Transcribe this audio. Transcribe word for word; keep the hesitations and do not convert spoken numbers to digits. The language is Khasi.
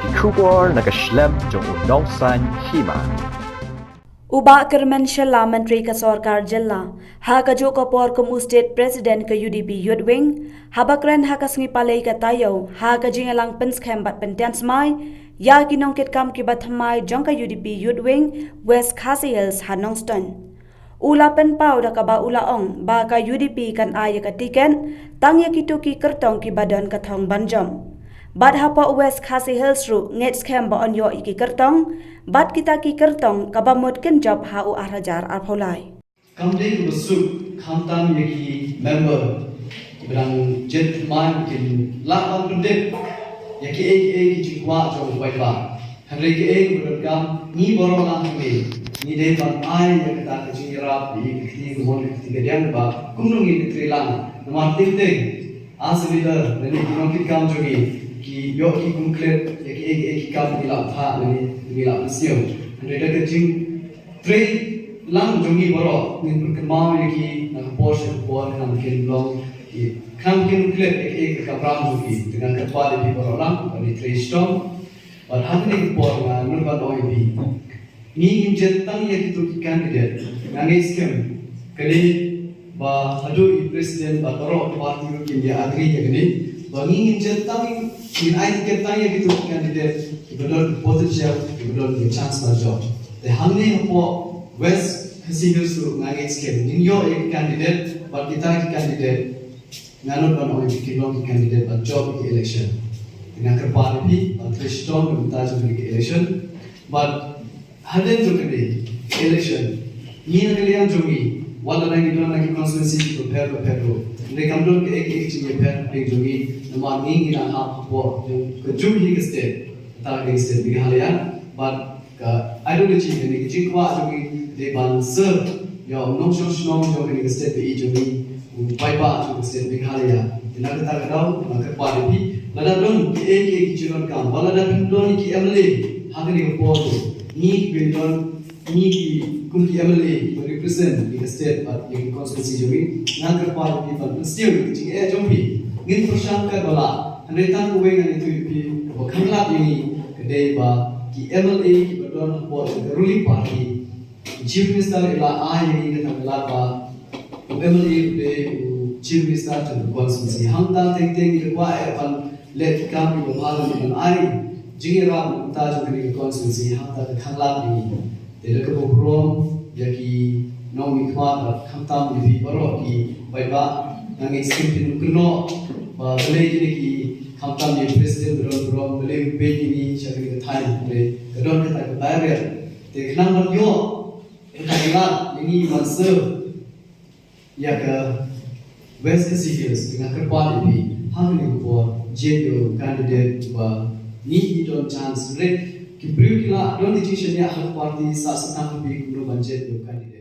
Ki khubor na ka shlem jong u nongsan hima. U Bah Kyrmen Shylla, Myntri ka Sorkar Jylla, ha kajuh ka por kum u State President ka U D P Youth Wing, haba kren ha ka sngi Palei ka taïew ha ka jingïalang pynskhem bad pyntian smai ïa ki nongkitkam kiba thymmai jong ka U D P Youth Wing West Khasi Hills ha Nongstoiñ. U la pynpaw da kaba u la ong ba ka U D P kan ai ïa ka tiket tang ïa kito ki kyrtong kiba don ka thong ban jop. Bad hapoh West Khasi Hills ruh ngeit skhem ba yn ïoh ïa ki kyrtong, bad kita ki kyrtong kaba mut kin jop ha u ar hajar arphew lai. Kam dei kaba suk khamtam ïa ki member kiba dang jied thymmai ba kin lah ban pyndep ïa kiei kiei ki jingkwah jong u paidbah. Hynrei kiei kiba donkam, ngi baroh lang hangne ngi dei ban ai ïa kata ka jingïarap ïa ka kti kamon ka kti kadiang ba kumno ngin ïatrei lang. Namar teng teng as a leader lane ki nongkitkam jong ngi ki ïoh ki kum klet ïa kiei kiei ki kam ngi lah ban thah lane ngi lah ban siew. Hynrei da ka jingtrei lang jong ngi baroh ngin pynkynmaw ïa ki na ka por sha ka por, ngam kin long ki, ngam kin klet ïa kiei ka kamram jong ki. Te nga kyrpad ïa phi baroh lang ban ïatrei shitom. Bad ha kane ka por nga nud ban ong ïa phi, ngi ngin jied tang ïa kito ki candidate. Nga ngeit skhem kane ba haduh i president bad baroh ki party ruh kin ïa agree ïa kane, ba ngi ngin jied tang, ngin ai tiket tang ïa kito ki candidate kiba don ki potential, kiba don ki chance ban jop. Te hangne hapoh West Khasi Hills ruh nga ngeit skhem ngin ïoh ïa ki candidate, bad kita ki candidate nga nud ban ong ïa phi kin long ki candidate ban jop ïa ki election. Te nga kyrpad ïa phi ban trei shitom na ka bynta jong kine ki election. Bad hadien jong kane ka election, ngi na ka liang jong ngi, wat lada ngi don na ki constituency kiba pher ba pher ruh, hynrei kam don kaei kaei ka jingïapher hapdeng jong ngi, namar ngi ngi nang hap hapoh jong ka jong hi ka state, kata ka dei ka state Meghalaya. Bad ka ideology, kane ka jingkwah jong ngi dei ban serve ïa u nongshong shnong jong kane ka state ba ïeit jong ngi, u paidbah jong ka state Meghalaya. Te na kata ka daw nga kyrpad ïa phi, lada don kiei kiei ki jingdonkam, wat lada phin don ïa ki M L A ha kane ka por ruh, ngi kiba don, ngi ki kum ki M L A kiba represent ïa ka state bad ïa ka constituency jong ngi, nga kyrpad ïa phi ban pynsniew ïa ka jingeh jong phi. Ngin pyrshang katba lah, hynrei tang kawei ngan ïathuh ïa phi, kaba khanglad ïa ngi ka dei ba ki M L A kiba don hapoh ka ruling party, Chief Minister i la ai ïa ngi kata ka lad ba u M L A u dei u Chief Minister jong ka constituency. Hangta teng teng ngi da kwah eh ban leh ki kam kiba bha lane ban ai jingïarap na ka bynta jong kane ka constituency, hangta ka khanglad ïa ngi. Te da kaba burom ïa ki nongmihkhmat bad khamtam ïa phi baroh ki paidbah, nga ngeit skhem phin kynnoh ba balei kine ki, khamtam ïa u president ba don burom, balei u peit ïa ngi sha kane ka thaiñ, balei ka don kata ka barrier. Te khnang ban ïoh kata ka lad ïa ngi ban serve ïa ka West Khasi Hills, te nga kyrpad ïa phi ha kane ka por jied ïa u candidate uba ngi i don chance. Hynrei ki briew ki la don ki jingshaniah ha ka party, sah sah tang ha phi kumno ban jied ïa u candidate.